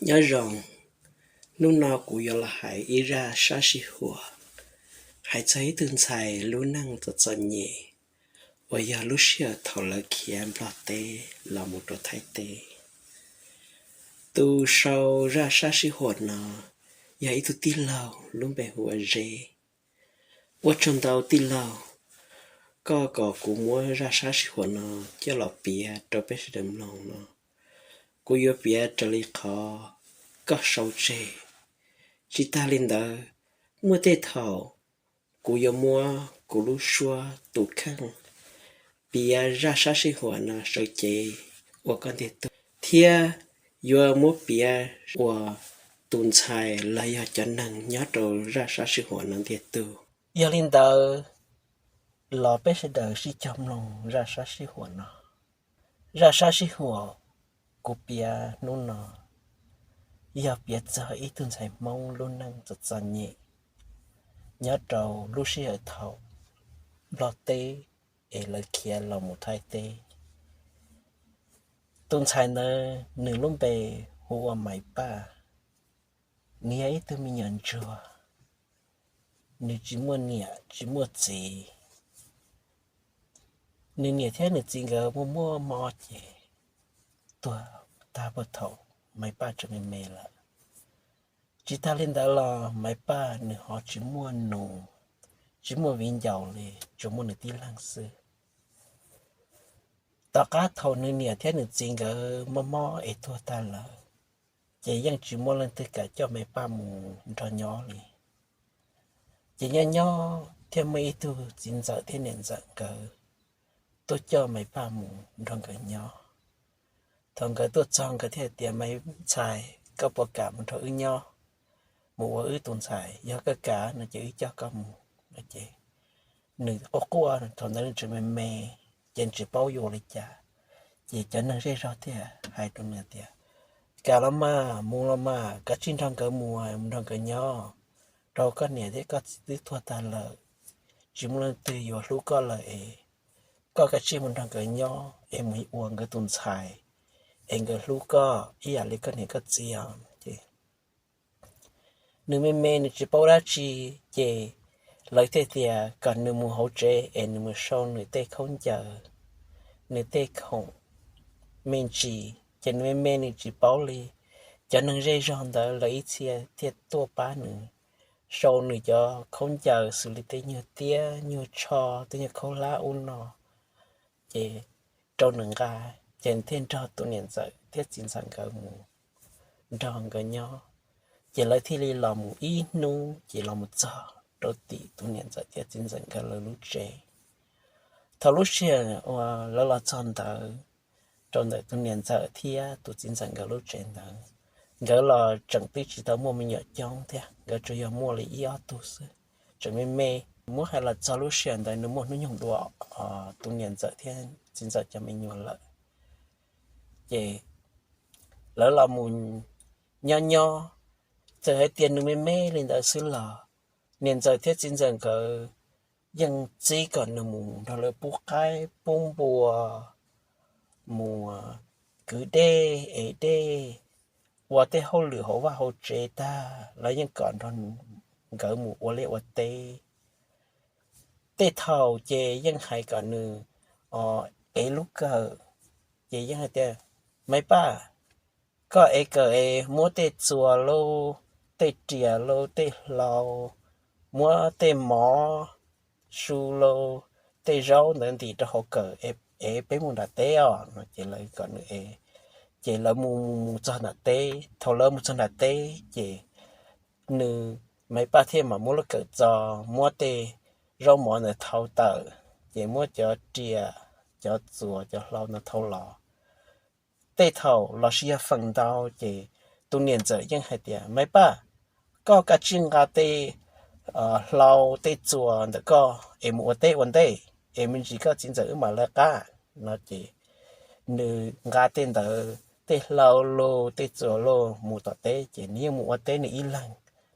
Nyob zoo, hnub no kuv yuav los hais ib zaj sab sij huam hais txog ib tug ntxhais lub neej txom txom nyem uas yog lub sij hawm thaum lawv khiav Nplog teb los mus rau Thaib teb. Tus sau zaj sab sij huam no yog ib tug tij laug lub npe hu ua Zeb. Ua tsaug ntau tij laug, koj kom kuv muab zaj sab sij huam no coj los piav rau peb sawv daws mloog no. Kuv yuav piav raws li qhov koj sau tseg. Tsis tag li ntawd, muaj tej thaum kuv yuav muab kuv lub suab tus kheej piav zaj sab sij huam no sawv cev ua koj ntiag tug, thiab yuav muab piav ua tus ntxhais los yog cov neeg nyob rau zaj sab sij huam no ntiag tug. Yog li ntawd, los peb sawv daws sib cog mloog zaj sab sij huam no. Zaj sab sij huam kuv piav hnub no yog piav txog ib tug ntxhais Hmoob lub neej txom txom nyem nyob rau lub sij hawm thaum Nplog teb es lawv khiav los mus Thaib teb. Tus ntxhais ntawd nws lub npe hu ua Maiv Paj. Nws yog ib tug me nyuam ntsuag, nws tsis muaj niam tsis muaj txiv. Nws niam thiab nws txiv nkawd muaj muaj mob ces tuag tag puag thaum Maiv Paj tseem me me lawm. Tsis tag li ntawd los Maiv Paj nws ho tsis muaj nus, tsis muaj viv ncaus li, tsuas muaj nws tib leeg xwb. Tom qab thaum nws niam thiab nws txiv nkawd mob mob es tuag tag lawm, ces yeej tsis muaj leej twg kam coj Maiv Paj mus nrog nyob li. Ces nyob nyob thiaj muaj ib tug txiv ntxawm thiab niam ntxawm nkawd tuaj coj Maiv Paj mus nrog nkawd nyob. Thaum nkawd tuaj txog nkawd thiaj tias, Maiv ntxhais, koj puas kam mus nrog wb nyob, mus ua wb tus ntxhais? Yog koj kam no ces wb coj koj mus. Nws quaj quaj, thaum ntawd nws tseem me me, ces tsis paub yuav ua li cas. Ces cov neeg zej zog thiaj hais rau nws tias, Kam los mas, mus los mas, kav tsij nrog nkawd mus, mus nrog nkawd nyob, rau koj niam thiab koj txiv twb tuag tag lawm, tsis muaj leej twg yuav hlub koj lawm es koj kav tsij mus nrog nkawd nyob es mus ua nkawd tus ntxhais, es nkawd hlub koj ib yam li koj niam koj txiv os. Nws me me nws tsis paub dab tsi, ces lawv thiaj tias kom nws mus hauv tsev es nws mus sau nws tej khaub ncaws, nws tej khoom me ntsis, ces nws me me nws tsis paub li. Cov neeg zej zog ntawd lawv ib txhia thiaj tuaj pab nws sau nws cov khaub ncaws xws li tej nyuag tiab nyuag tsho, tej nyuag khaub hlab ub no, ces rau nws nqa, ces nws thiaj nrog tus niam ntxawm thiab txiv ntxawm nkawd mus nrog nkawd nyob. Ces lawv thiaj li los mus ib hnub ces los mus txog rau tim tus niam ntxawm thiab txiv ntxawm nkawd lawv lub tsev. Thaum lub sij hawm uas lawv los txog ntawd, rau ntawm tus niam ntxawm thiab tus txiv ntxawm nkawd lub tsev ntawd, nkawd los tseem twb tsis tau muaj me nyuam coob thiab, nkawd tsuas yog muaj li ib ob tug xwb, tseem me me. Muab hais los txog lub sij hawm ntawd nws muaj hnub nyoog dua tus niam ntxawm thiab txiv ntxawm cov me nyuam lawm. Ces lawv los mus nyob nyob, txawm hais tias nws me me li ntawd xwb los niam ntxawm thiab txiv ntxawm nkawd yeej txib kom nws mus nrog lawv pub qaib pub npua, mus kwv dej ev dej, ua tej hauj lwm hauv vaj hauv tsev tag los yeej kom nrog nkawd mus ua liaj ua teb. Tej thaum ces yeej hais kom nws ev lub kawm, ces yeej hais tias, Maiv Paj, koj ev kawm es muab tej txuas lauj, tej riam lauj, tej hlau, muab tej mov, su lauj, tej zaub ntawd ntim rau hauv kawm es peb mus nram teb os no. Ces lawv kom nws ev, ces lawv mus mus mus txog nram teb. Thaum lawv mus txog nram teb ces nws, Maiv Paj thiaj mam muab lub kawm txo, muab tej zaub mov ntawd thau tawm, ces muab cov riam, cov txuas, cov hlau ntawd thau los. Tej thaum los sis yog feem ntau ces tus niam ntxawm yeej hais tias, Maiv Paj, koj kav tsij nqa tej hlau tej txuas ntawm koj es mus ua teb ua ntej, es me ntsis koj txiv ntxawm wb mam lawv qab no. Ces nws nqa tej ntawd, tej hlau lauj, tej txuas lauj mus tom teb, ces nws yeej mus ua teb nws ib leeg.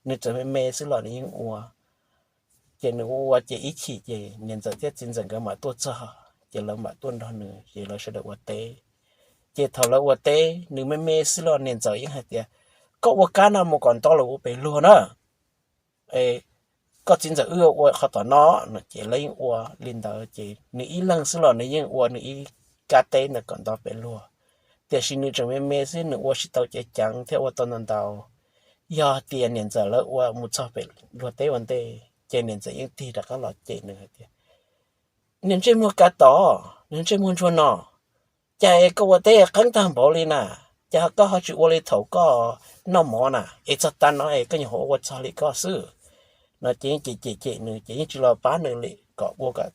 Nws tseem me me xwb los nws yeej ua. Ces nws ua ua ces ib chim ces niam ntxawm thiab txiv ntxawm nkawd mam tuaj txog, ces lawv mam tuaj nrog nws ces lawv sawv daws ua teb. Ces thaum lawv ua teb nws me me xwb los niam ntxawm yeej hais tias, koj ua kab no mus kom nto lawm ua pem luag na. Koj txiv ntxawm wb ua qhov tom no. No ces lawv yeej ua li ntawd ces nws ib leeg xwb los nws yeej ua nws ib kab teb ntawd kom nto pem luag. Tiam sis nws tseem me me xwb nws ua tsis tau ceev ceev thiab ua tau ntau ntau. Yog tias niam ntxawm lawv ua mus txog pem luag teb ua ntej ces niam ntxawm yeej tig rov qab los cem nws hais tias, Niag ntsej muag kav tom, niag ntsej muag ntsuag no, cas es koj ua teb qeeb tag npaum li na, cas koj ho tsis ua li thaum koj noj mov na, es txog tav no es koj nyuam qhuav ua txog li koj xwb. No ces yeej cem cem cem nws ces yeej tsis los pab nws li kom ua kom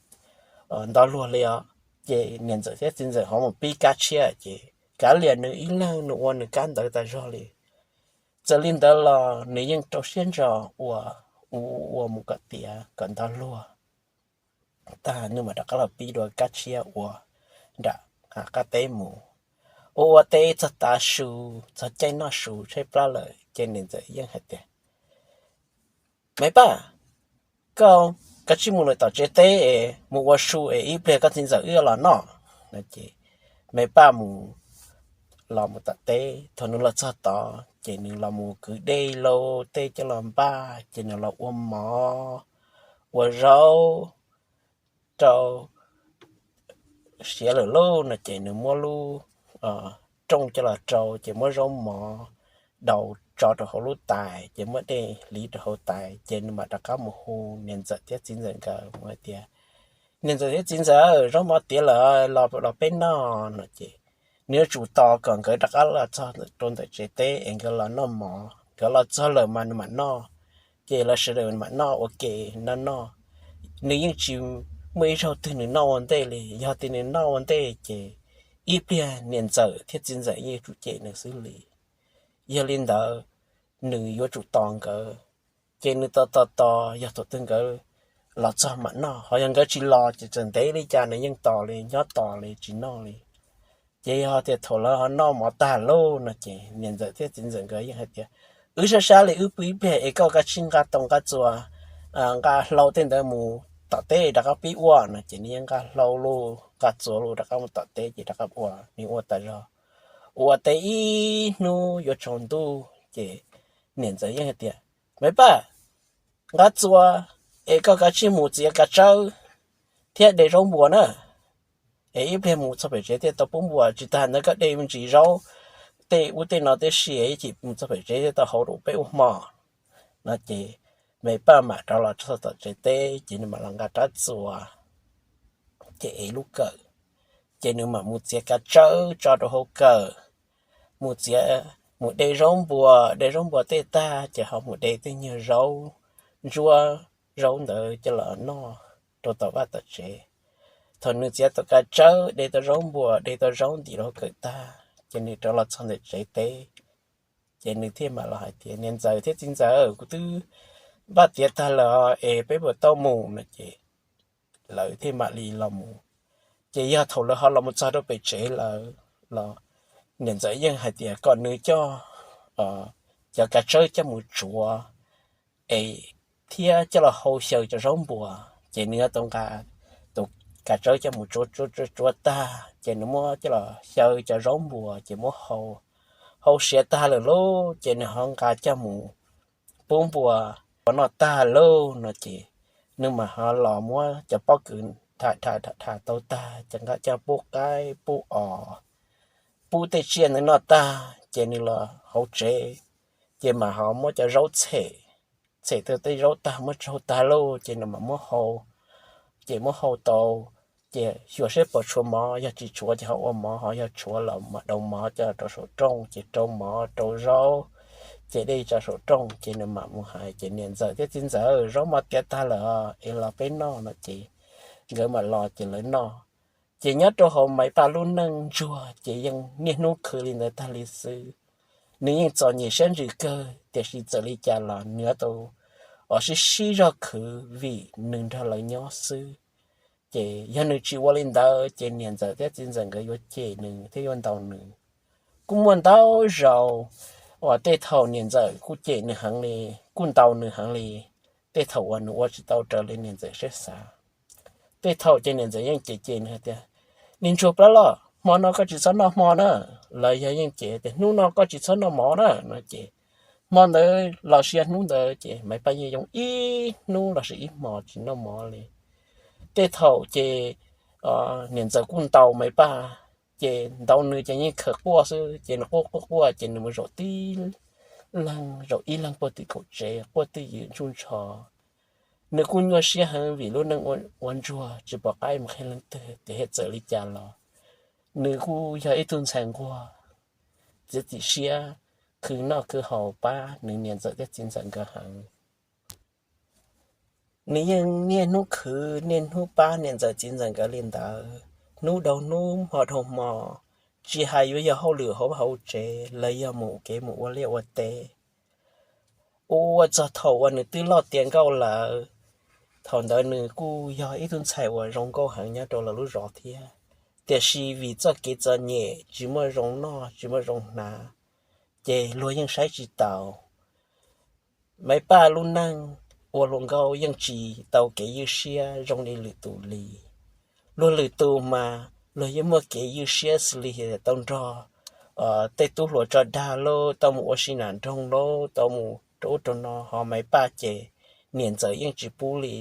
nto luag li os. Ces niam ntxawm thiab txiv ntxawm ho mus pib kab tshiab ces kav liam nws ib leeg nws ua nws kab ntawd tas zog li. Txawm li ntawd los nws yeej rau siab ntso ua, ua mus kom tiav kom nto luag tag nws mam rov qab los pib dua kab tshiab ua nram qab teb mus. Ua ua teb txog tav su, txog caij noj su tshaib plab lawm ces niam ntxawm yeej hais tias, Maiv Paj, koj kav tsij mus lawm tom tsev teb es mus ua su es ib pliag koj txiv ntxawm wb los noj. No ces Maiv Paj mus, los mus tom teb, thaum nws los txog tod ces nws los mus kwv dej lauj tej coj los npaj ces nws los ua mov, ua zaub rau siav lawm lauj. No ces nws muab lub rooj coj los rau ces muab zaub mov daus tso rau hauv lub tais ces muab dej hliv rau hauv tais ces nws mam rov qab mus hu niam ntxawm thiab txiv ntxawm nkawd mus hais tias, Niam ntxawm thiab txiv ntxawm, zaub mov tiav lawm, los los peb noj. No ces nws yuav tsum tos kom nkawd rov qab los txog rau ntawm tsev teb es nkawd los noj mov, nkawd los txog lawm mas nws mam noj. Ces lawv sawv daws mam noj ua ke noj noj. Nws yeej tsis muaj ib zaug twg nws noj ua ntej li, yog tias nws noj ua ntej ces ib pliag niam ntxawm thiab txiv ntxawm yeej yuav tsum cem nws xwb li. Yog li ntawd, nws yuav tsum tos nkawd. Ces nws tos tos tos, yog thaum twg nkawd los txog mam noj, ho yog nkawd tsis los ces txawm ntev li cas nws yeej tos li, nyob tos li tsis noj li. Ces yog tias thaum lawv ho noj mov tag lauj no ces niam ntxawm thiab txiv ntxawm nkawd yeej hais tias, Wb sab sab li, wb pw ib pliag es koj kav tsij nqa tau nqa txuas, nqa hlau tej ntawd mus tom teb rov qab pib ua. No ces nws yeej nqa hlau los nqa txuas los rov qab mus tom teb ces rov qab ua, nws ua tas zog. Ua teb ib hnub yuav tsaus ntuj ces niam ntxawm yeej hais tias, Maiv Paj, nqa txuas es koj kav tsij mus txiav kav tsawb thiab de zaub npua na, es ib pliag mus txog pem tsev thiaj tau pub npua, tsis tas ntawd koj de me ntsis zaub tej ub tej no tib si, ib chim mus txog pem tsev thiaj tau hau rau peb ua hmo. No ces Maiv Paj mam rov los txog tom tsev teb ces nws mam los nqa rab txuas ces ev lub kawm, ces nws mam mus txiav kav tsawb tso rau hauv kawm, mus txiav, mus de zaub npua, de zaub npua tej tag ces ho mus de tej nyuag zaub ntsuab, zaub ntawd coj los noj rau tom vaj tom tsev. Thaum nws txiav tau kav tsawb, de tau zaub npua, de tau zaub ntim rau hauv kawm tag ces nws rov los txog ntawm tsev teb. Ces nws thiaj mam los hais tias, Niam ntxawm thiab txiv ntxawm, kuv twb npaj tiav tag lawm es peb puas tau mus? No ces lawv thiaj mam li los mus. Ces yog thaum lawv ho los mus txog rau pem tsev lawm los niam ntxawm yeej hais tias kom nws coj cov kav tsawb coj mus tsuav es thiab coj los hau xyaw cov zaub npua. Ces nws yuav tau nqa tus kav tsawb coj mus tsuav tsuav tsuav tag ces nws muab coj los xyaw cov zaub npua ces muab hau, hau siav tag lawm lauj ces nws ho nqa coj mus pub npua noj tag lauj no ces nws mam ho los muab cov pob kws dham dham dham dham tau tag ces nqa coj pub qaib pub os, pub tej tsiaj ntawd noj tag ces nws los hauv tsev, ces mam ho muab cov zaub txhem, txhem tau tej zaub tag muab tsau tag lauj ces nws mam muab hau, ces muab hau tau, ces xyuas seb puas tshuav mov, yog tsis tshuav ces ho ua mov, ho yog tshuav los mam rau mov coj rau saum rooj, ces rau mov rau zaub, ces dej tso saum rooj ces nws mam mus hais ces, Niam ntxawm thiab txiv ntxawm, zaub mov tiav tag lawm es los peb noj no ces nkawd mam los ces lawv noj. Ces nyob rau hauv Maiv Paj lub neej ntsuag ces yeej niaj hnub khwv li ntawd tag li xwb. Nws yeej txom nyem siab ntsws kawg tiam sis txawm li cas los nws yuav tau sib sib zog khwv vim nws nrog lawv nyob xwb. Ces yog nws tsis ua li ntawd ces niam ntxawm thiab txiv ntxawm nkawd yuav cem nws thiab yuav ntaus nws. Kuj muaj ntau zaus uas tej thaum niam ntxawm kuj cem nws heev li, kuj ntaus nws heev li, tej thaum uas nws ua tsis tau raws li niam ntxawm siab xav. Tej thaum ces niam ntxawm yeej cem cem nws hais tias, Niag ntsuag plab loj, hmo no koj tsis txhob noj hmo na, los yog yeej cem tias, Hnub no koj tsis txhob noj mov na no ces Hmo ntawd los sis yog hnub ntawd ces Maiv Paj yeej yoo ib hnub los sis ib hmos tsis noj mov li. Tej thaum ces niam ntxawm kuj ntaus Maiv Paj, ces ntaus nws ces yeej khawm quaj xwb, ces nws quaj quaj quaj ces nws mus zaum tib leeg, zaum ib leeg puag tim kaum tsev quaj twj ywm ntsuj ntsho. Nws kuj nyuaj siab heev vim lub neej ua ntsuag tsis pom qab mus qhia leej twg tias thiaj txawm li cas los nws kuj yog ib tug ntxhais nquag, txiav txim siab khwv noj khwv haus pab nws niam ntxawm thiab txiv ntxawm nkawd heev. Nws yeej niaj hnub khwv niaj hnub pab niam ntxawm txiv ntxawm nkawd li ntawd, hnub dhau hnub hmo dhau hmo, tsis hais yuav yog hauj lwm hauv vaj hauv tsev los yog mus kev mus ua liaj ua teb. Ua txog thaum uas nws twb loj tiav nkauj lawm, thaum ntawd nws kuj yog ib tug ntxhais uas zoo nkauj heev nyob rau lawv lub zos thiab, tiam sis vim txoj kev txom nyem tsis muaj zoo noj tsis muaj zoo hnav, ces luag yeej saib tsis taus. Maiv Paj lub neej ua hluas nkauj yeej tsis tau kev ywj siab zoo li lwm tus li. Luag lwm tus mas luag yeej muaj kev ywj siab xws li tau nrog tej tub hluas tso dag lauj, tau mus ua si nram nroog lauj, tau mus rau ub rau no, ho Maiv Paj ces niam ntxawm yeej tsis pub li.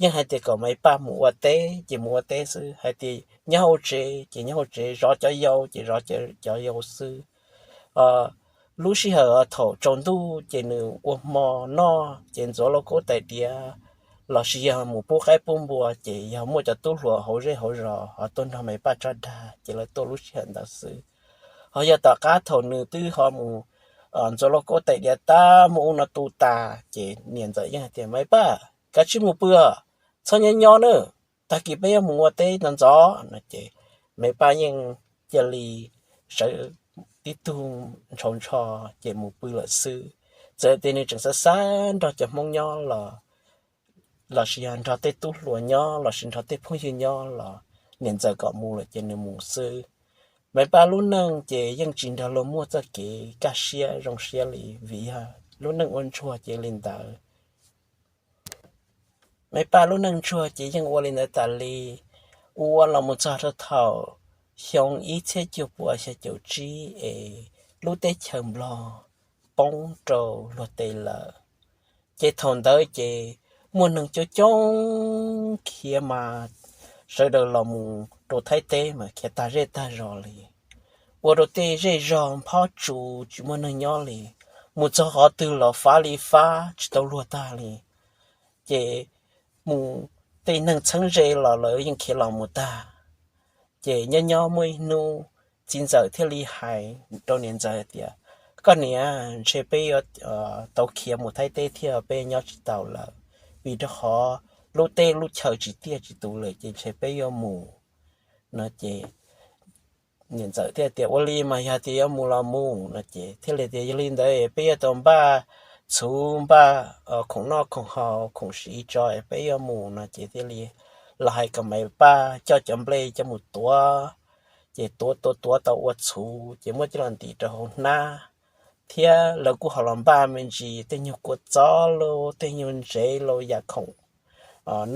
Yeej hais tias kom Maiv Paj mus ua teb ces mus ua teb xwb, hais tias nyob hauv tsev ces nyob hauv tsev, zov cov yau ces zov cov yau xwb. Lub sij hawm thaum tsaus ntuj ces nws ua hmo noj ces ntxuav lauj kaub tais diav los sis yog mus pub qaib pub npua ces yog muaj cov tub hluas hauv zej hauv zos ho tuaj nrog Maiv Paj tso dag ces lawv tuaj lub sij hawm ntawd xwb. Ho yog tom qab thaum nws twb ho mus ntxuav lauj kaub tais diav tab muaj ub no tu tas ces niam ntxawm yeej hais tias, Maiv Paj, kav tsij mus pw os, txhob nyob nyob na, tag kis peb yuav mus ua teb ntxov ntxov no ces Maiv Paj yeej cia li sawv tib tug ntshau ntsho ces mus pw lawm xwb. Txawm tias nws tseem xav xav nrog cov Hmoob nyob los, los sis yog nrog tej tub hluas nyob los sis nrog tej phooj ywg nyob los niam ntxawm kom mus lawm ces nws mus xwb. Maiv Paj lub neej ces yeej tsis nrog luag muaj txoj kev kaj siab zoo siab li vim yog lub neej ua ntsuag ces li ntawd. Maiv Paj lub neej ntsuag ces yeej ua li ntawd tas li. Ua los mus txog rau thaum xyoo ib txhiab cuaj puas xya caum tsib es lub teb chaws Nplog poob rau luag tes lawm, ces thaum ntawd ces muaj neeg coob coob khiav mas sawv daws los mus rau Thaib teb mas khiav tag zej tag zos li. Ua rau tej zej zog nphob tsu tsis muaj neeg nyob li, mus txog qhov twg los fab li fab tsis tau luag tag li. Ces mus tej neeg txheeb ze los lawv yeej khiav los mus tag. Ces nyob nyob muaj ib hnub txiv ntxawm thiaj li hais rau niam ntxawm tias, Koj niam, ntshe peb yuav tau khiav mus Thaib teb thiab, peb nyob tsis tau lawm, vim rau qhov lub teb lub chaw tsis tiaj tsis tus lawm ces ntshe peb yuav mus no ces niam ntxawm thiaj tias, Ua li mas yog tias yuav mus los mus no ces thiaj li tias, Yog li ntawd peb yuav tau npaj txhuv npaj khoom noj khoom haus khoom siv tso es peb yuav mus no ces thiaj li los hais kom Maiv Paj coj cov nplej coj mus tuav. Ces tuav tuav tuav tau ua txhuv ces muab coj los ntim rau hauv hnab, thiab lawv kuj ho los npaj me ntsis tej nyuag kua txob lauj, tej nyuag ntsev lauj, yam khoom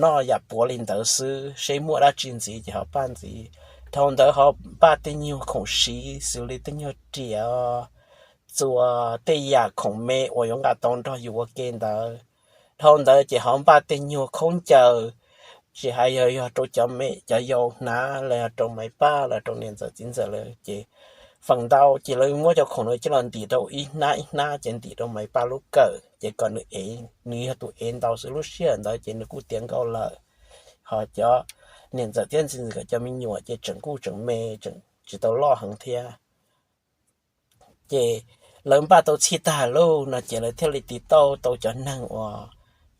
noj yam puav li ntawd xwb, seb muaj dab tsi ntxiv ces ho npaj ntxiv. Dhau ntawd ho npaj tej nyuag khoom siv xws li tej nyuag riam, txuas, tej yam khoom me uas yuav nqa tau nrog yus ua ke ntawd. Dhau ntawd ces ho npaj tej nyuag khaub ncaws, tsis hais yog yog rau cov me cov yau hnav los yog rau Maiv Paj los rau niam ntxawm txiv ntxawm lawm ces feem ntau ces lawv muab cov khoom no coj los ntim rau ib hnab ib hnab ces ntim rau Maiv Paj lub kawm ces kom nws ev, nws yog tus ev ntau xwb. Lub sij hawm ntawd ces nws kuj tiav nkauj lawm, ho cov niam ntxawm thiab txiv ntxawm cov me nyuam ces tseem kuj tseem me, tseem tsis tau loj heev thiab. Ces lawv npaj tau txhij tag lauj no ces lawv thiaj li tiv tauj tau cov neeg uas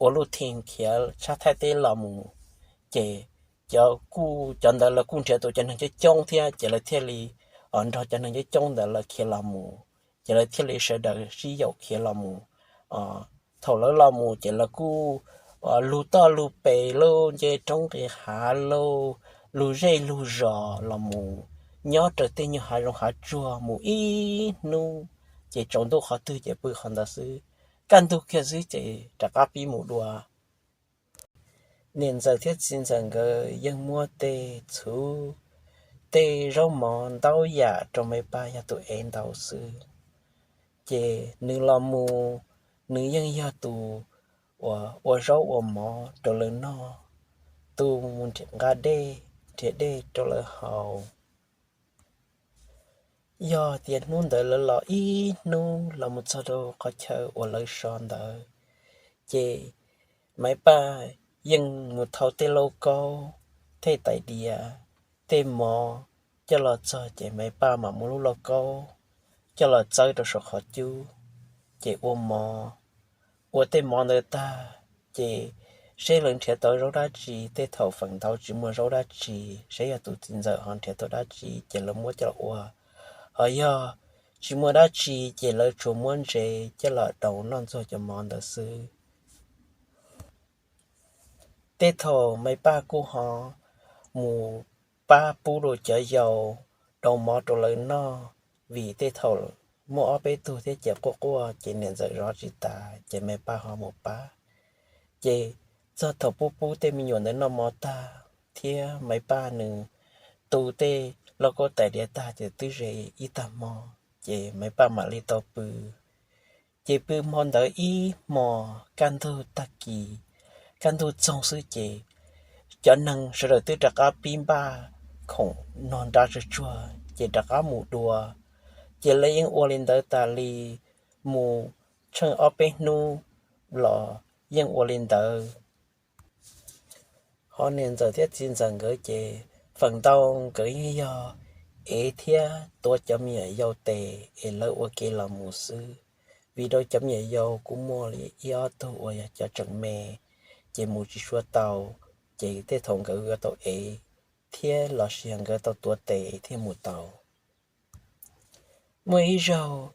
ua luj thij khiav tshab Thaib teb los mus. Ces cov kuj cov ntawd lawv kuj nrhiav tau cov neeg coob coob thiab ces lawv thiaj li nrog cov neeg coob coob ntawd lawv khiav los mus, ces lawv thiaj li sawv daws sib yaum khiav los mus. Thaum lawv los mus ces lawv kuj lug toj lug pes lauj, nce roob nqis hav lauj, lug zej lug zos los mus, nyob raws tej nyuag hav zoov hav tsuag mus ib hnub, ces tsaus ntuj qhov twg ces pw qhov ntawd xwb. Kaj ntug kiag xwb ces rov qab pib mus dua. Niam ntxawm thiab txiv ntxawm nkawd yeej muab tej txhuv, tej zaub mov ntau yam rau Maiv Paj yog tus ev ntau xwb. Ces nws los mus, nws yeej yog tus uas ua zaub ua mov rau lawv noj, tus mus nqa dej, nrhiav dej rau lawv haus. Yog tias hnub ntawd lawv los ib hnub los mus txog rau qhov chaw uas lawv so ntawd, ces Maiv Paj yeej mus thau tej lauj kaub, tej tais diav, tej mov coj los txog ces Maiv Paj mam muab lub lauj kaub coj los txawb rau saum qhov cub, ces ua mov. Ua tej mov ntawd tag, ces seb lawv nrhiav tau zaub dab tsi, tej thaum feem ntau tsis muaj zaub dab tsi, seb yog tus txiv ntxawm ho nrhiav tau dab tsi ces lawv muab coj los ua, ho yog tsis muaj dab tsi ces lawv tsuas muab ntses coj los daus noj ntxuag cov mov ntawd xwb. Tej thaum Maiv Paj kuj ho mus pab pub rau cov yau daus mov rau lawv noj, vim tej thaum muaj ob peb tug thiab ces quaj quaj ces niam ntxawm zov tsis tas ces Maiv Paj ho mus pab. Ces txog thaum pub pub tej me nyuam ntawd noj mov tag, thiab Maiv Paj nws tu tej lauj kaub tais diav tag ces twb ze ib tag hmo, ces Maiv Paj mam li tau pw. Ces pw hmo ntawd ib hmos kaj ntug tag kis, kaj ntug txoog xwb ces cov neeg sawv daws twb rov qab pib npaj khoom nog nra tsuag tsuag ces rov qab mus dua. Ces lawv yeej ua li ntawd tas li, mus tsheej ob peb hnub los yeej ua li ntawd. Ho niam ntxawm thiab txiv ntxawm nkawd ces feem ntau nkawd yeej yog ev thiab tuav cov me nyuam yaus tes es lawv ua ke los mus xwb, vim rau cov me nyuam yaus kuj muaj li ib ob tug uas yog cov tseem me, ces mus tsis sua tau, ces tej thaum nkawd yuav tau ev thiab los sis nkawd tau tuav tes thiaj mus tau. Muaj ib zaug,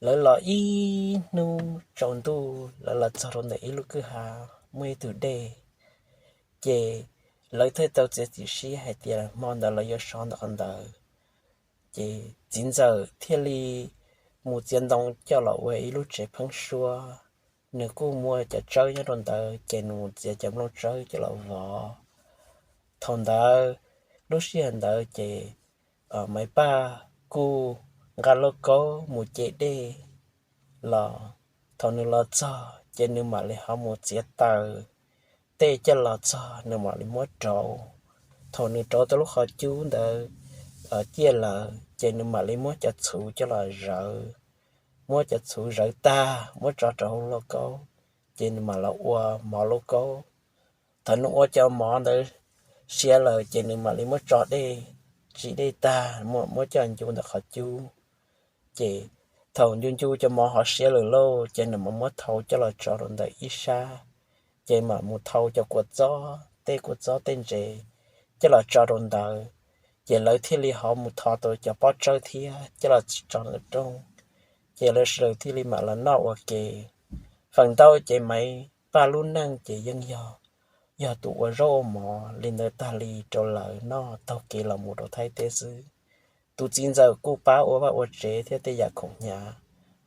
lawv los ib hnub tsaus ntuj lawv los txog rau ntawm ib lub kwj ha muaj ib tug dej, ces lawv thiaj tau txiav txim siab hais tias hmo ntawd lawv yuav so ntawm qhov ntawd. Ces txiv ntxawm thiaj li mus txiav ntoo coj los ua ib lub tsev pheeb suab. Nws kuj muaj cov tsawb nyob rau ntawd ces nws mus txiav cov nplooj tsawb coj los vov. Thaum ntawd, lub sij hawm ntawd ces Maiv Paj kuj nqa lauj kaub mus ce dej los. Thaum nws los txog ces nws mam li ho mus txiav taws tej coj los txog nws mam li muab rauv. Thaum nws rauv tau lub qhov cub ntawd ciaj lawm ces nws mam li muab cov txhuv coj los zawv. Muab cov txhuv zawv tag muab tso rau hauv lauj kaub, ces nws mam los ua mov lauj kaub. Thaum nws ua cov mov ntawd siav lawm ces nws mam li muab tso dej, tsis dej tag, muab coj ncu ntawm qhov cub. Ces thaum ncu ncu cov mov ho siav lawm lauj, ces nws mam muab thau coj los tso rau ntawm ib sab. Ces mam mus thau cov kua txob, tej kua txob tej ntses coj los tso rau ntawd. Ces lawv thiaj li ho mus thov tau cov pob tsawb thiab coj los tso ntawm rooj. Ces lawv sawv daws thiaj li mam los noj ua ke. Feem ntau ces Maiv Paj lub neej ces yeej yog, yog tus ua zaub ua mov li ntawd tag li rau lawv noj taug kev los mus rau Thaib teb xwb. Tus txiv ntxawm kuj pab ua vaj ua tsev thiab tej yam khoom hnyav,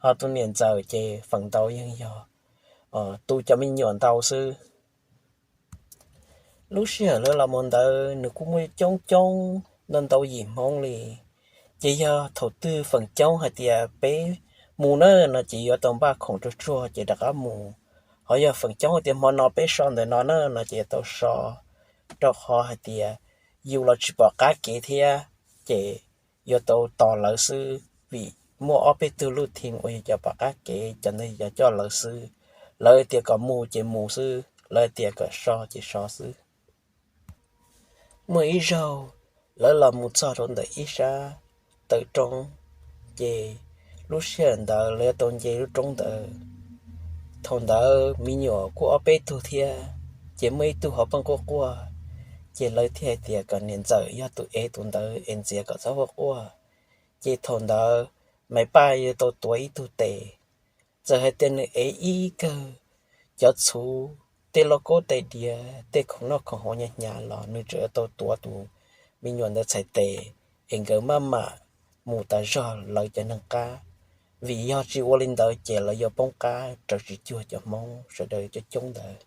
ho tus niam ntxawm ces feem ntau yeej yog tu cov me nyuam ntau xwb. Lub sij hawm lawv los mus ntawd nws kuj muaj coob coob ntau ntau yim hmoob li. Ces yog thaum twg feem coob hais tias peb mus na no ces yuav tau npaj khoom tsuag tsuag ces rov qab mus. Ho yog feem coob hais tias hmo no peb so ntawm no na no ces yuav tau so, rau qhov hais tias yus los tsis pom qab kev thiab, ces yuav tau tos lawv xwb, vim muaj ob peb tug lub thim uas yog cov pom qab kev, cov ntawd yog coj lawv xwb. Lawv tias kom mus ces mus xwb, lawv tias kom so ces so xwb. Muaj ib zaug, lawv los mus txog rau ntawm ib sab tawm roob, ces lub sij hawm ntawd lawv yuav tau nce lub roob ntawd. Thaum ntawd me nyuam kuj ob peb tug thiab, ces muaj ib tug ho pheej quaj quaj, ces lawv thiaj hais tias kom niam ntxawm yog tus ev tus ntawd es ntxias kom txhob quaj quaj. Ces thaum ntawd Maiv Paj yuav tau tuav ib tug tes. Txawm hais tias nws ev ib kawg cov txhuv, tej lauj kaub tais diav, tej khoom noj khoom haus hnyav hnyav los nws tseem yuav tau tuav tus me nyuam ntawd txhais tes, es nkawd maj mam mus tas zog lawv cov neeg qab, vim yog tsis ua li ntawd ces lawv yuav poob qab raws tsis cuag cov hmoob sawv daws coob coob ntawd.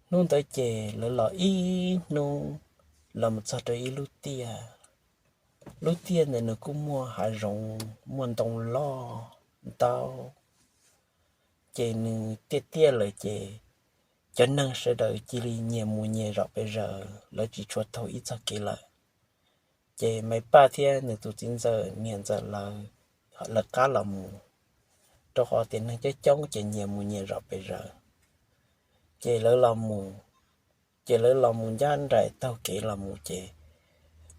Hnub ntawd ces lawv los ib hnub los mus txog rau ib lub tiaj. lub tiaj ntawd nws kuj muaj hav zoov, muaj ntoo loj ntau. Ces nws tiaj tiaj lawm ces cov neeg sawv daws cia li nyias mus nyias zom pes zaws, lawv tsis tshua taug ib txog kev lawm. Ces Maiv Paj thiab nws tus txiv ntxawm niam ntxawm lawv lawv qab los mus, rau qhov tias neeg coob coob ces nyias mus nyias zom pes zaws. Ces lawv los mus, ces lawv los mus ncaj nraim taug kev los mus ces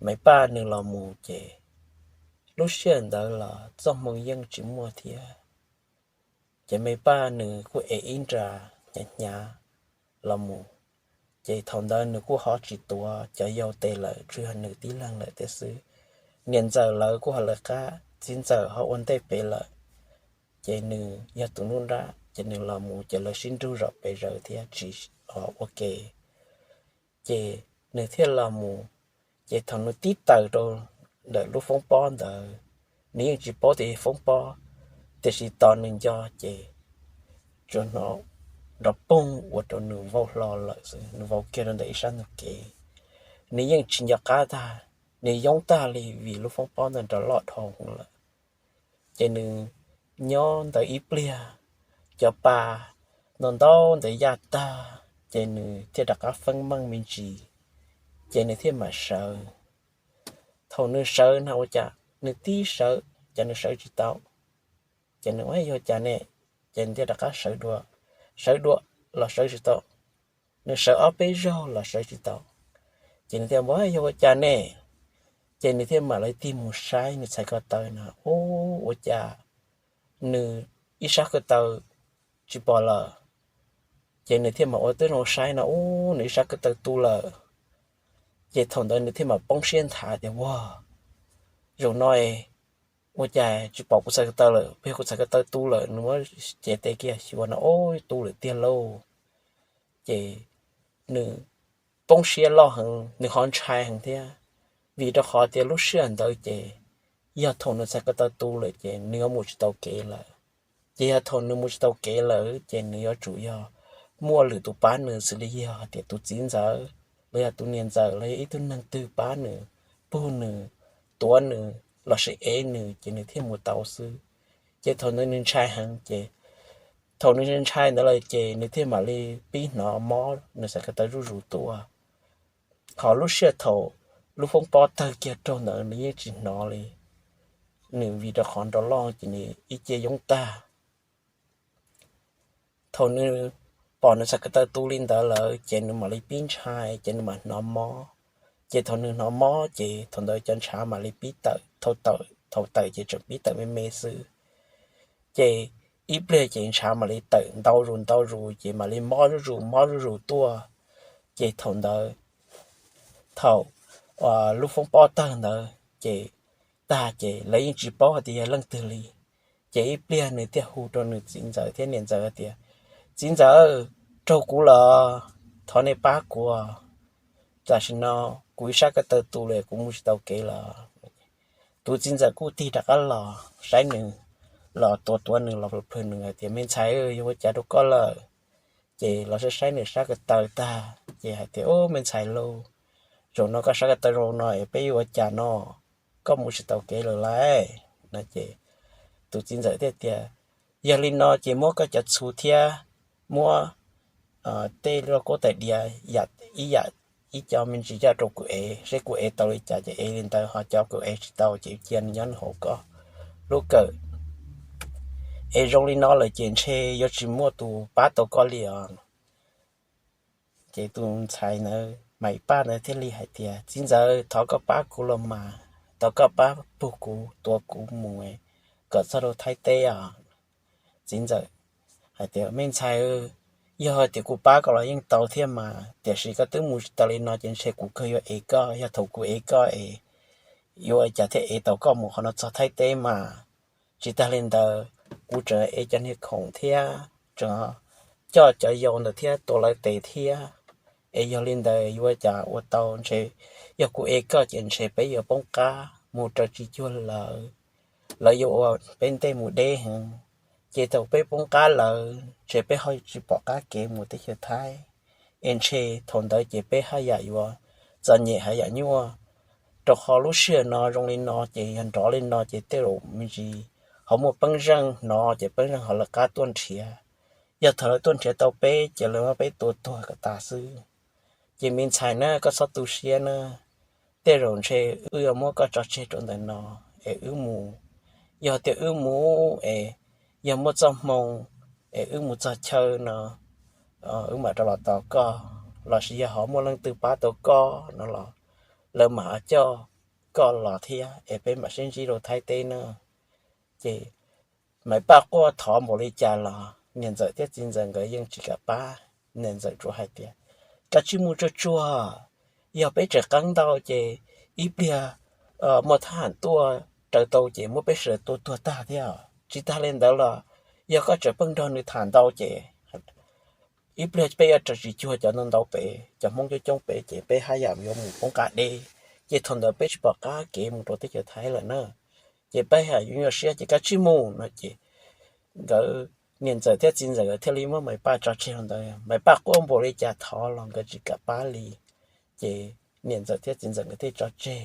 Maiv Paj nws los mus ces lub sij hawm ntawd los txoj hmoo yeej tsis muaj thiab. Ces Maiv Paj nws kuj ev ib nra hnyav hnyav los mus. Ces thaum ntawd nws kuj ho tsis tuav cov yau tes lawm, tsuas yog nws tib leeg lawm tiag xwb. Niam ntxawm lawv kuj ho lawv qab, txiv ntxawm ho ua ntej pem lawm. Ces nws yog tus nruab nrab, ces nws los mus ces lawv sib nrug zom pes zaws thiab tsis ua ke. Ces nws thiaj los mus, ces thaum nws tib tawm rau ntawm lub foob pob ntawd, nws yeej tsis paub tias foob pob, tiam sis tos nws nco ces tsuas hnov nrov poog ua rau nws vau hlo lawm xwb, nws vau kiag rau ntawm ib sab ntug kev. Nws yeej tsis nco qab tag, nws yoob tag li vim lub foob pob ntawd nrov loj dhau lawm. Ces nws nyob ntawd ib pliag, cov pa ntau ntau ntawd yaj tag, ces nws thiaj rov qab feeb meej me ntsis, ces nws thiaj mam sawv. Thaum nws sawv na ua cas nws tib sawv, ces nws sawv tsis tau. Ces nws ua yog cas ne, ces nws thiaj rov qab sawv dua, sawv dua los sawv tsis tau. Nws sawv ob peb zaug los sawv tsis tau. Ces nws thiaj ua yog ua cas ne, ces nws thiaj mam li tig mus saib nws txhais ko taw na, ub, ua cas nws ib sab ko taw tsis pom lawm. Ces nws thiaj mam ua tib zoo saib no, ub, nws ib sab ko taw tu lawm. Ces thaum ntawd nws thiaj mam poob siab nthav tias, ub, zaum no ua cas tsis pom kuv txhais ko taw lawm, puas yog kuv txhais ko taw tu lawm? Nws muab cev tes kiag xyuas no, ub, tu lawm tiag lauj. Ces nws poob siab loj heev, nws ho ntshai heev thiab, vim rau qhov tias lub sij hawm ntawd ces yog thaum nws txhais ko taw tu lawm ces nws yuav mus tsis tau kev lawm. Ces yog thaum nws mus tsis tau kev lawm ces nws yuav tsum yog muaj lwm tus pab nws, xws li yog hais tias tus txiv ntxawm los yog tus niam ntxawm los yog ib tug neeg twg pab nws, pug nws, tuav nws los sis ev nws ces nws thiaj mus tau xwb. Ces thaum ntawd nws ntshai heev ces, thaum nws ntshai ntawd lawm ces nws thiaj mam li pib hnov mob, nws txhais ko taw zuj zus tuaj. Ho lub sij hawm thaum lub foob pob tawg kiag raug ntawd nws yeej tsis hnov li, nws vim rau qhov nrov loj ces nws ib ce yoob tag. Thaum nws pom nws txhais ko taw tu li ntawd lawm ces nws mam li pib ntshai, ces nws mam hnov mob. Ces thaum nws hnov mob ces thaum ntawd cov ntshav mam li pib tawm, thaum tawm ces tseem pib tawm me me xwb. Ces ib pliag ces ntshav mam li tawm ntau zus ntau zus ces mam li mob zuj zus mob zuj zus tuaj. Ces thaum ntawd, thaum lub foob pob tawg ntawd ces tag ces lawv yeej tsis paub hais tias yog leej twg li. Ces ib pliag nws thiaj hu rau nws txiv ntxawm thiab niam ntxawm hais tias, txiv ntxawm, raug kuv los, thov nej pab kuv, tam sim no kuv ib sab ko taw tu lawm, kuv mus tsis tau kev lawm. Tus txiv ntxawm kuj tig rov qab los saib nws, los tuav tuav nws los plhws nws hais tias, me ntxhais, yog ua cas rau koj lawm? Ces los saib saib nws sab ko taw tag ces hais tias, ub, me ntxhais lauj, zaum no koj sab ko taw zoo no es peb yuav ua cas no, koj mus tsis tau kev lawm lauj. No ces tus txiv ntxawm thiaj tias, yog li no ces muab koj cov txhuv thiab muab tej lub lauj kaub tais diav, ib yam, ib co me ntsis coj rau kuv ev seb kuv ev tau li cas ces ev li ntawd, ho cov kuv ev tsis tau ces cia nws nyob nws hauv koj lub kawm. Ev zoo li no lawm ces ntshe yuav tsis muaj tus pab tau koj li os. Ces tus ntxhais ntawd, Maiv Paj ntawd thiaj li hais tias, txiv ntxawm, thov koj pab kuv los mas, thov koj pab pug kuv, tuav kuv mus kom txog rau Thaib teb os. Txiv ntxawm hais tias, me ntxhais, yog tias kuv pab koj los yeej tau thiab mas, tiam sis koj twb mus tsis tau li no ces ntshe kuv kawg yuav ev koj. Yog thaum kuv ev koj es yuav ua cas thiaj ev tau koj mus qhov no txog Thaib teb mas. Tsis tag li ntawd, kuv tseem ev cov niag khoom thiab, tseem coj cov yau ntawd thiab tua lawv tes thiab. Es yog li ntawd yuav ua cas ua tau? Ntshe yog kuv ev koj ces ntshe peb yuav poob qab mus raws tsis cuag lawv, lawv yuav ua peb ntej mus deb heev. Ces thaum peb poob qab lawm ntshe peb ho tsis pom qab kev mus teb chaws Thaib, es ntshe thaum ntawd ces peb haj yam yuav txom nyem haj yam nyuaj rau qhov lub sij hawm no zoo li no ces yog nrov li no ces tej zaum me ntsis ho muaj peeb zeej hnov ces peeb zeej ho lawv qab tuaj nrhiav. Yog thaum lawv tuaj nrhiav tau peb ces lawv muab peb tua tuag kom tas xwb. Ces me ntxhais na, koj txhob tu siab na, tej zaum ntshe wb yuav muab koj tso tseg rau ntawm no es wb mus. Yog tias wb mus es yog muaj txoj hmoo es wb mus txog chaw no wb mam rov los tos koj, lossis yog ho muaj leej twg pab tau koj no los lawv mam coj koj los thiab es peb mam sib ntsib rau Thaib teb na. Ces Maiv Paj quaj thov npaum li cas los niam ntxawm thiab txiv ntxawm nkawd yeej tsis kam pab. Niam ntxawm tsuas hais tias, Kav tsij mus tsuag tsuag, yog peb tseem qeeb ntau ces ib pliag muaj thab ham tuaj raws tau ces muab peb sawv daws tua tuag tag thiab. Tsis tas li ntawd los yog koj tseem pheej nrog nws tham ntau ces ib pliag peb yuav raws tsis cuag cov ntau ntau pem, cov Hmoob coob coob pem ces peb haj yam yuav mus poob qab deb, ces thaum ntawd peb tsis pom qab kev mus rau teb chaws Thaib lawm na. Ces peb haj yam yuav nyuaj siab ces kav tsij mus no ces nkawd niam ntxawm thiab txiv ntxawm nkawd thiaj li muab Maiv Paj tso tseg rau ntawd. Maiv Paj quaj npaum li cas thov los nkawd tsis kam pab li. Ces niam ntxawm thiab txiv ntxawm nkawd thiaj tso tseg,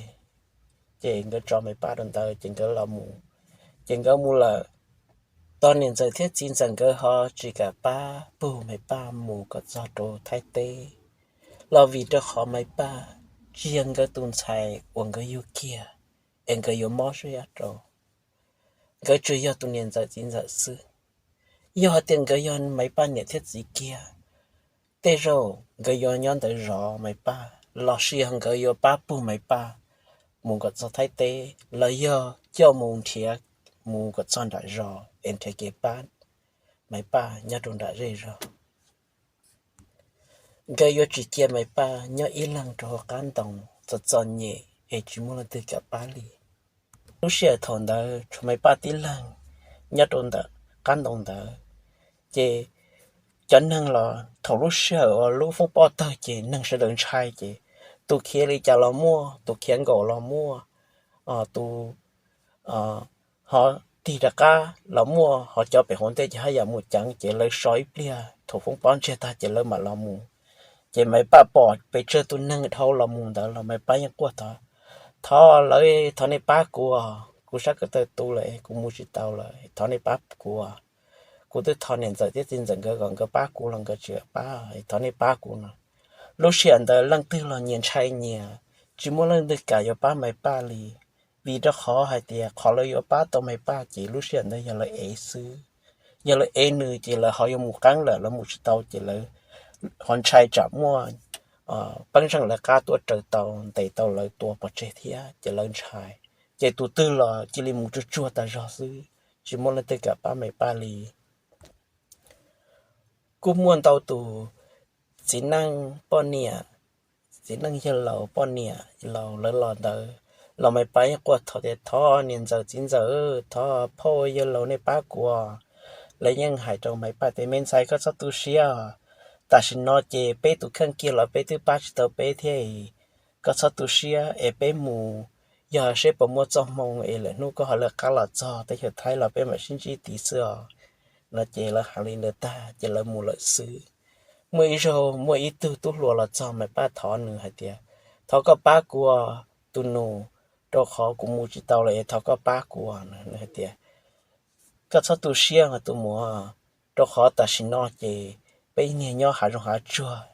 ces nkawd tso Maiv Paj rau ntawd ces nkawd los mus. Ces nkawd mus lawm, tos niam ntxawm thiab txiv ntxawm nkawd ho tsis kam pab pug Maiv Paj mus kom txog rau Thaib teb, los vim rau qhov Maiv Paj tsis yog nkawd tus ntxhais uas nkawd yug kiag es nkawd yuav mob siab rau. Nkawd tsuas yog tus niam ntxawm txiv ntxawm xwb. Yog hais tias nkawd yog Maiv Paj niam thiab txiv kiag, tej zaum nkawd yuav nyob ntawd zov Maiv Paj, lossis yog nkawd yuav pab pug Maiv Paj mus kom txog Thaib teb, los yog coj mus nrhiav mus kom txog nram zos es nrhiav kev pab Maiv Paj nyob rau nram zej zog. Nkawd yuav tsis cia Maiv Paj nyob ib leeg rau hauv qab ntoo txom txom nyem es tsis muaj leej twg kam pab li. Lub sij hawm thaum ntawd tshuav Maiv Paj tib leeg nyob rau ntawm qab ntoo ntawd. Ces cov neeg los thaum lub sij hawm uas lub foob pob tawg ces neeg sawv daws ntshai ces tus khiav li cas los muaj, tus khiav nkaum los muaj, tus ho tig rov qab los muaj, ho cov pem hauv ntej ces haj yam mus ceev ces lawv so ib pliag thaum foob pob ntsiag tag ces lawv mam los mus. Ces Maiv Paj pom pes tsawg tus neeg dhau los mus ntawd los Maiv Paj yeej quaj thov, Thov lawv, thov nej pab kuv, kuv sab ko taw tu lawm, kuv mus tsis tau lawm, thov nej pab kuv. Kuv twb thov niam ntxawm thiab txiv ntxawm nkawd kom nkawd pab kuv los nkawd tsis kam pab, thov nej pab kuv no. Lub sij hawm ntawd leej twg los nyias ntshai nyias, tsis muaj leej twg kam yuav pab Maiv Paj li, vim rau qhov hais tias qhov lawv yuav pab tau Maiv Paj ces lub sij hawm ntawd yog lawv ev xwb. Yog lawv ev nws ces lawv ho yuav mus qeeb lawm, lawv mus tsis tau ces lawv ho ntshai tsam muaj pab zeej lawv qab tuaj raws tau ntes tau lawv tua pov tseg thiab ces lawv ntshai. Ces tus twg los cia li mus tsuag tsuag tas zog xwb, tsis muaj leej twg kam pab Maiv Paj li. Kuj muaj ntau tus txiv neej poj niam, txiv neej yawg laus poj niam laus lawv los ntawd los Maiv Paj yeej quaj thov tias, Thov niam ntxawm txiv ntxawm, thov phauj yawg laus nej pab kuv. Lawv yeej hais rau Maiv Paj tias, Me ntxhais, koj txhob tu siab, tam sim no ces peb tus kheej kiag los peb twb pab tsis tau peb thiab. Koj txhob tu siab es peb mus, yog seb puas muaj txoj hmoo es lwm hnub koj ho lawv qab los txog teb chaws Thaib los peb mam sib ntsib tid xwb os. No ces lawv hais li ntawd tag ces lawv mus lawm xwb. Muaj ib zaug muaj ib tug tub hluas los txog Maiv Paj thov nws hais tias, Thov koj pab kuv tus nus, rau qhov kuv mus tsis tau lawm es thov koj pab kuv. Nws hais tias, Koj txhob tu siab tus muam, rau qhov tam sim no ces peb niag nyob hav zoov hav tsuag,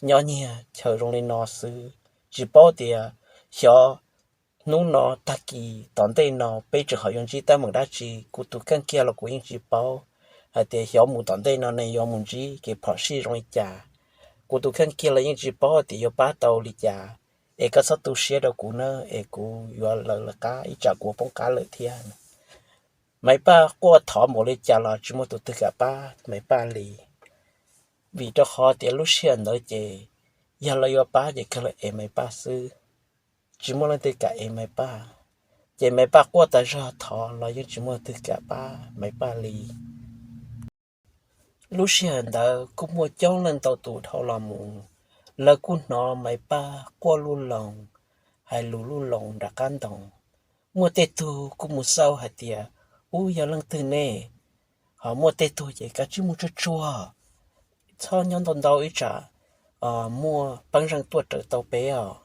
nyob nyiag chaw zoo li no xwb, tsis paub tias xyov hnub no tag kis tom ntej no peb tseem ho yuav ntsib teeb meem dab tsi. Kuv tus kheej kiag los kuv yeej tsis paub hais tias xyov mus tom ntej no ne yuav mus ntsib kev phom sij zoo li cas. Kuv tus kheej kiag los yeej tsis paub tias yuav pab tau li cas. Es koj txhob tu siab rau kuv na, es kuv yuav lawv lawv qab, ib tsam kuv poob qab lawm thiab. Maiv Paj quaj thov npaum li cas los tsis muaj tus twg kam pab Maiv Paj li, vim rau qhov tias lub sij hawm ntawd ces yog lawv yuav pab ces kawg lawv ev Maiv Paj xwb, tsis muaj leej twg kam ev Maiv Paj. Ces Maiv Paj quaj tas zog thov los yeej tsis muaj twg kam pab Maiv Paj li. Lub sij hawm ntawd kuj muaj coob leej ntau tus dhau los mus, lawv kuj hnov Maiv Paj quaj lub loos, hais lus lub loos nram qab ntoo. Muaj tej tug kuj mus xauj hais tias, Ub, yog leej twg ne? Ho muaj tej tug ces, Kav tsij mus tsuag tsuag, txhob nyob ntau ntau ib tsam muaj pab zeej tuaj raws tau peb os.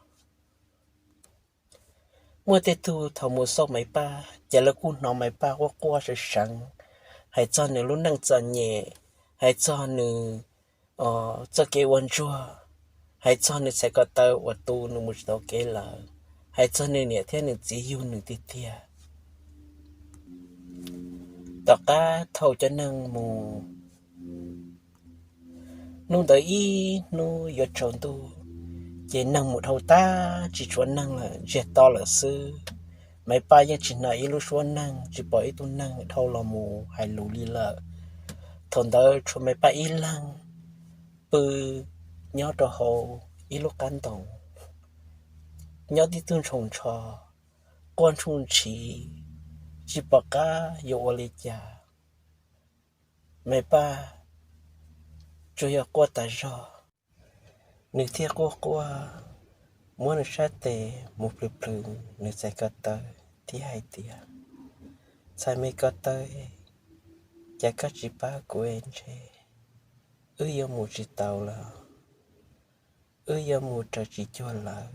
Muaj tej tug thaum mus xauj Maiv Paj ces lawv kuj hnov Maiv Paj quaj quaj seev seev, hais txog nws lub neej txom nyem, hais txog nws txoj kev ua ntsuag, hais txog nws txhais ko taw uas tu nws mus tsis tau kev lawm, hais txog nws niam thiab nws txiv yug nws tiag tiag. Tom qab thaum cov neeg mus, hnub ntawd ib hnub yuav tsaus ntuj, ces neeg mus dhau tag tsis tshuav neeg lawm, ntsiag to lawm xwb. Maiv Paj yeej tsis hnov ib lub suab neeg, tsis pom ib tug neeg dhau los mus hais lus li lawm. Thaum ntawd tshuav Maiv Paj ib leeg pw nyob rau hauv ib lub qab ntoo, nyob tib tug ntshaus ntsho, quaj ntsuj ntshiv, tsis pom qab yuav ua li cas. Maiv Paj tsuas yog quaj tas zog, nws thiaj quaj quaj, muab nws sab tes mus plhws plhws nws txhais ko taw thiab hais tias, Txhais me ko taw, cas koj tsis pab kuv es ntshe wb yuav mus tsis tau lawm, wb yuav mus raws tsis cuag lawv,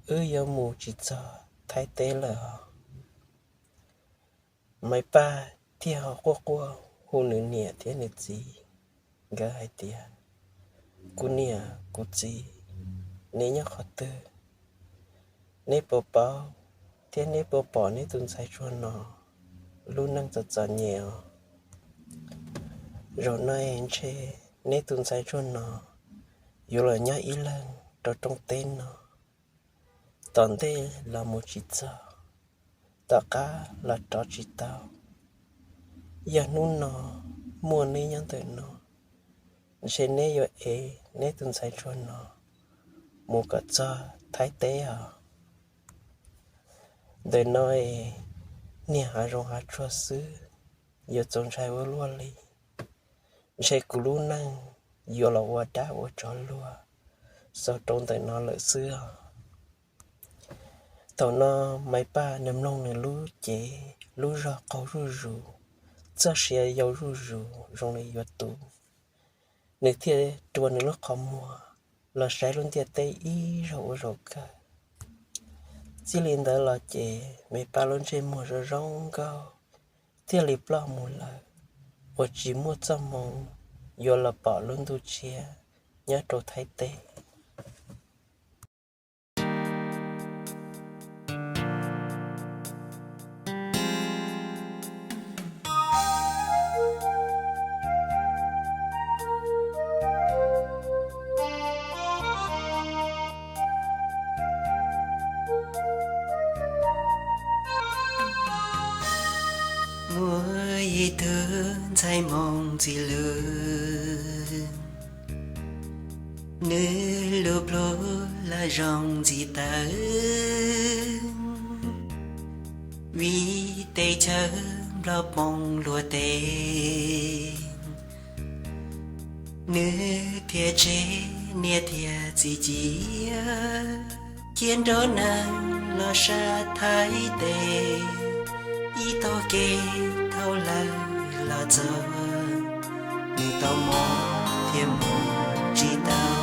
wb yuav mus tsis txog Thaib teb lawm os. Maiv Paj thiaj ho quaj quaj hu nws niam thiab nws txiv, nkawd hais tias, Kuv niam kuv txiv, neb nyob qhov twg? Neb puas paub thiab neb puas pom neb tus ntxhais ntsuag no lub neej txom txom nyem os? Zaum no ntshe neb tus ntxhais ntsuag no yuav los nyob ib leeg rau rooj teb no, tom ntej los mus tsis txog, tom qab los rov tsis tau. Yog hnub no muaj neb nyob ntawm no, ntshe neb yuav ev neb tus ntxhais ntsuag no mus kom txog Thaib teb os. Ntawm no es niag hav zoov hav tsuag xwb, yuav txaus ntshai ua luaj li. Ntshe kuv lub neej yuav los ua dab ua tsov luag xaus rau ntawm no lawm xwb os. Thaum no Maiv Paj nws mloog nws lub cev lub zog qaug zuj zus, txoj sia yau zuj zus zoo li yuav tu. Nws thiaj rua nws lub qhov muag los saib lub ntiaj teb ib zaug ua zaum kawg. Txij li ntawd los ces Maiv Paj lub ntsej muag zoo zoo nkauj thiaj li ploj mus lawm, uas tsis muaj txoj hmoo yuav los pom lub ntuj tshiab nyob rau Thaib teb. Muaj ib tug ntxhais Hmoob ntxim hlub, nws lub plhu los zoo ntxim tawv, vim tej chaw nplog poob luag teb. Nws thiaj tseg niam thiab txiv cia, cia nrog neeg los sab Thaib teb. Ib tog kev thaum lawv los txog, nws tau mob thiab mus tsis tau.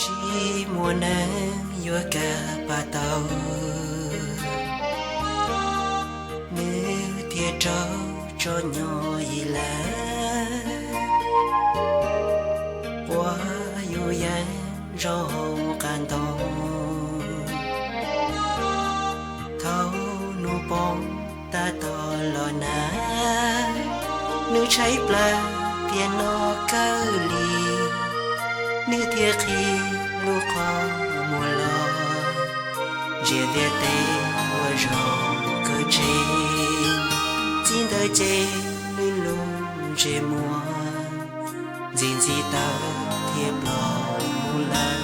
Tsis muaj neeg yuav kam pab tau, nws thiaj raug tso nyo ib leeg, quaj yus yees zaum hauv qab ntoo. Thaum hnub poob tab tom los nag, nws tshaib plab thiab no kawg li, nws thiaj qhib lub qhov muag los, ntsia ntiaj teb ua zoo kawg tsev. Txij ntawd ces nws lub ntsej muag ntxim ntxim tawv thiab ploj mus lawm.